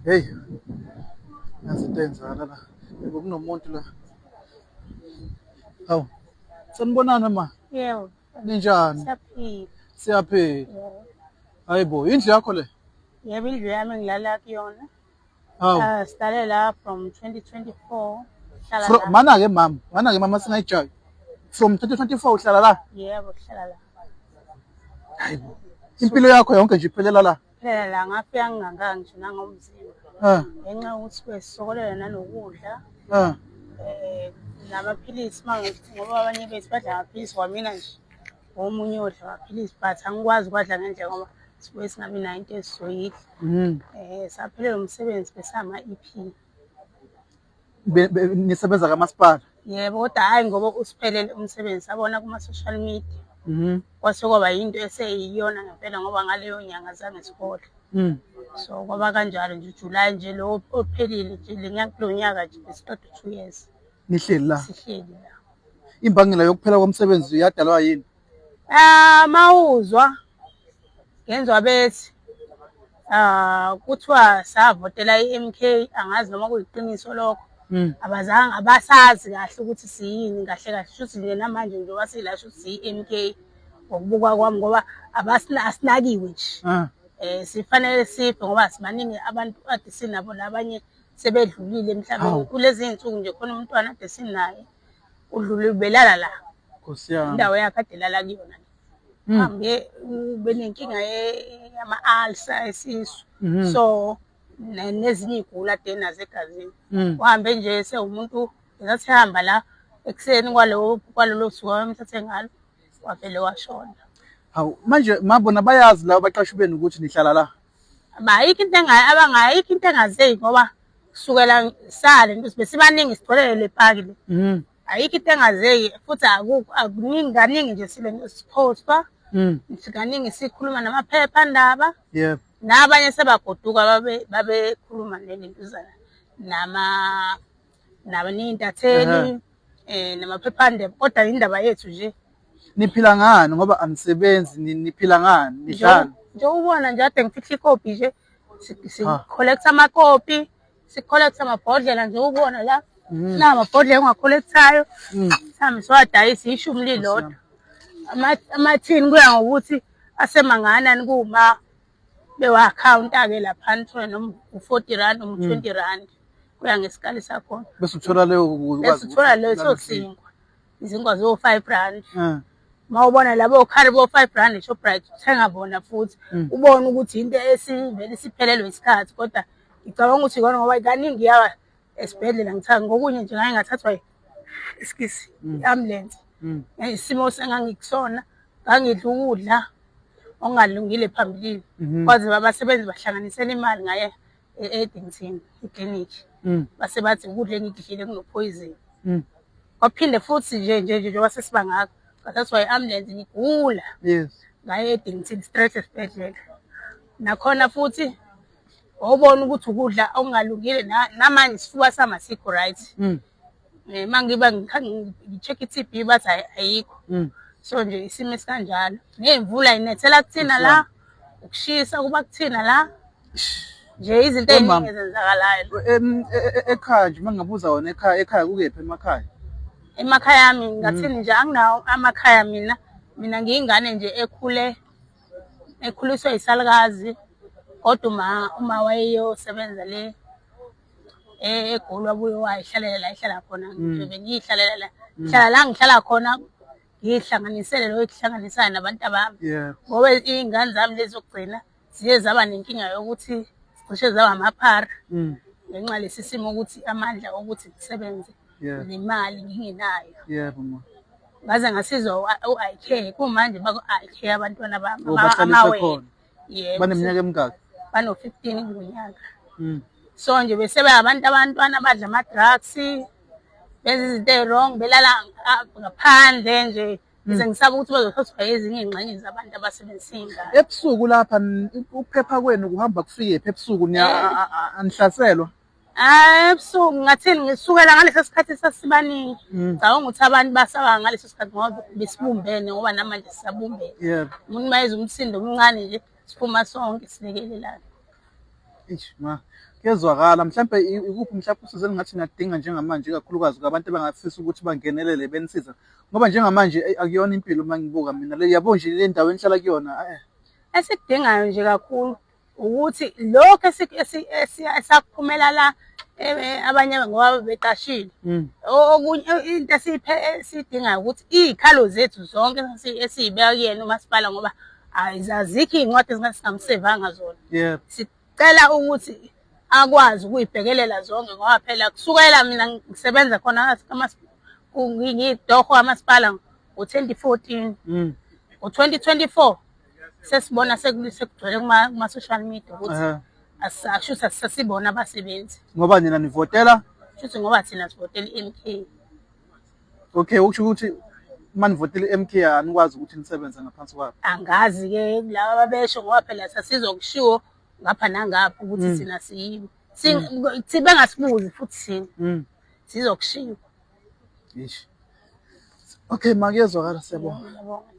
Hey, nansi into eyenzakala la. Yebo, kunomuntu la. Hawu, sanibonani ma. Yebo. Ninjani? Siyaphila. Siyaphila. Yebo. Hayi bo, indlu yakho le? Yebo, indlu yami ngilala kuyona. Hawu. Ah, sihlale la from 2024. Hlala la. Mana-ke mama, mana-ke mama singayijayi. From 2024 uhlala la? Yebo, sihlala la. Hayi bo. Impilo yakho yonke nje iphelela la. Phela la ngafika ngingangaka ngisho nangomzimba. Eh, Ngenxa yokuthi sisokolela nanokudla. eh. Eh, namaphilisi mangithi ngoba abanye bethu badla amaphilisi kwamina nje omunye odla amaphilisi but angikwazi ukwadla ngendlela ngoba sibuye singabi nayo into esizoyidla. Saphelelwa umsebenzi besama-EP. Nisebenza kamasipala? Yebo, kodwa hhayi ngoba usiphelele umsebenzi sabona kuma-social media. Kwase kwaba yinto eseyiyona ngempela ngoba ngaleyo nyanga zange sihole. So kwaba kanjalo nje uJuly nje lo ophelile nje le nyaka kulo nyaka nje besiqeda u-2 years Nihleli la. sihleli la. Imbangela yokuphela komsebenzi yadalwa yini? Ah, mawuzwa ngenzwa bethi ah kuthiwa savotela i-MK, angazi noma kuyiqiniso lokho. Abazange abasazi kahle ukuthi siyini kahle kahle, shuthi nje namanje njengoba sila shuthi siyi-MK ngokubuka kwami ngoba asinakiwe nje. Sifanele sife ngoba sibaningi abantu ade sinabo nabanye sebedlulile emhlabeni. Kulezi iy'nsuku nje khona umntwana ade sinaye udlule ubelala la. Nkosi yami. Indawo yakhe ade elala kuyona. Hambe ube nenkinga yama-ulcer esisu. So nezinye iy'guli ade enazo egazini. Uhambe nje sewumuntu ngesathi ehamba la ekuseni kwalolo suku abamthathe ngalo wavele washona. Hawu, manje mabona bayazi laba baqashi benu ukuthi nihlala la? Ayikho into abangayikho into engazeki ngoba kusukela sale nto besibaningi sigcwele le paki le. Ayikho into engazeki futhi akukho akuningi kaningi nje sile siphostwa. Kaningi sikhuluma namaphephandaba. Yebo. Nabanye sebagoduka babekhuluma nelentuzana nama naba ney'ntatheli namaphephandaba kodwa indaba yethu nje. Niphila ngani ngoba anisebenzi, niphila ngani, nidlani? Nje ubona nje ade ngifihla ikopi nje, si-collect amakopi, si-collect amabhodlela nje ubona la. La amabhodlela onga-collect-ayo, sihambe siwadayisa ishumi lilodwa. Amathini kuya ngokuthi asemangakanani kuma bewa-count-a-ke laphana uthole noma u-40 rand noma u-20 rand kuya ngesikali sakhona. Bese uthola leyo Bese uthola leso sinkwa. Izinkwa zo-5 rand. Uma ubona labo khari bo-5 rand eShoprite uthenga bona futhi. Ubone ukuthi into esivele isiphelelwe isikhathi kodwa ngicabanga ukuthi ikona ngoba kaningi iyawa esibhedlela ngithatha ngokunye nje ngake ngathathwa excuse i-ambulance. Isimo sengangikusona ngangidla ukudla okungalungile phambilini. Kwaze abasebenzi bahlanganisela imali ngaye e-Addington eklinikhi. Base bathi ukudla engikudlile kunophoyizini. Kwaphinde futhi nje nje nje njengoba sesibangaka ngathathwa i-ambulance ngigula. Ngaye e-Addington straight esibhedlela. Nakhona futhi wawubona ukuthi ukudla okungalungile namanje isifuba sami asikho right. Uma ngiba ngi-check i-TB bathi ayikho. So nje isimo esikanjalo. Ney'mvula inethela kuthina la, ukushisa kuba kuthina la. Nje izinto ey'ningi ezenzakalayo. Ekhaya nje uma ngingabuza wona ekhaya, ekhaya kukephi emakhaya? Emakhaya ami ngingathini nje anginawo amakhaya mina. Mina ngiyingane nje ekhule ekhuliswe yisalukazi kodwa uma wayeyosebenza le eGoli wabuye wayihlalela la ehlala khona nje bengiyihlalela la. Ngihlala la ngihlala khona ngiyihlanganisele lo ekuhlanganisayo nabantu bami. Ngoba iy'ngane zami lezi zokugcina ziye zaba nenkinga yokuthi cishe zaba amaphara ngenxa lesi simo ukuthi amandla okuthi ngisebenze nemali ngingenayo. Yebo ma. Ngaze ngasizwa u-IK kumanje baku-IK abantwana bami Bahlaliswe khona. Yebo. Baneminyaka emingaki? Bano-15 kulo nyaka. So nje bese abantu abantwana abadla ama-drugs, benza izinto ey'wrong, belala ngaphandle nje. Ngize ngisaba ukuthi bazothathwa ezinye iy'ngxenye zabantu abasebenzisa iy'ngane. Ebusuku lapha ukuphepha kwenu kuhamba kufike phi ebusuku anihlaselwa? Hhayi ebusuku ngingathini ngisukela ngaleso sikhathi sasibaningi. Ngicabanga ukuthi abantu basaba ngaleso sikhathi ngoba besibumbene ngoba namanje sisabumbene. Yebo. Umuntu uma ezwa umsindo omncane nje siphuma sonke silekelelane. Eish ma, kuyezwakala. Mhlampe ikuphi mhlampe usizo eningathi niyadinga njengamanje ikakhulukazi kwabantu abangafisa ukuthi bangenelele benisiza. Ngoba njengamanje eyi akuyona impilo uma ngibuka mina le yabo nje le ndawo enihlala kuyona eh. Esikudingayo nje kakhulu ukuthi lokhu esakuphumela la abanye ngoba beqashile. Okunye into esiyidingayo ukuthi iy'khalo zethu zonke esiy'beka kuyena umasipala ngoba azikho iy'ncwadi ezingathi singamsevanga zona. Yebo. Sicela ukuthi akwazi ukuyibhekelela zonke ngoba phela kusukela mina ngisebenza khona ngiyitoho kamasipala ngo-2014. Ngo-2024 sesibona sekugcwele kuma-social media ukuthi asisho ukuthi asisasibona abasebenzi. Ngoba nina nivotela? Shuthi ngoba thina sivotela i-MK. Okay, ukusho ukuthi uma nivotela i-MK anikwazi ukuthi nisebenze ngaphansi kwabo. Angazi-ke kulaba ababesho ngoba phela sasizokushiwo ngapha nangapha ukuthi thina siyibo. Bengasibuzi futhi thina. Sizokushiwo. Eish. Okay, makuyezwakala siyabonga. Ngiyabonga.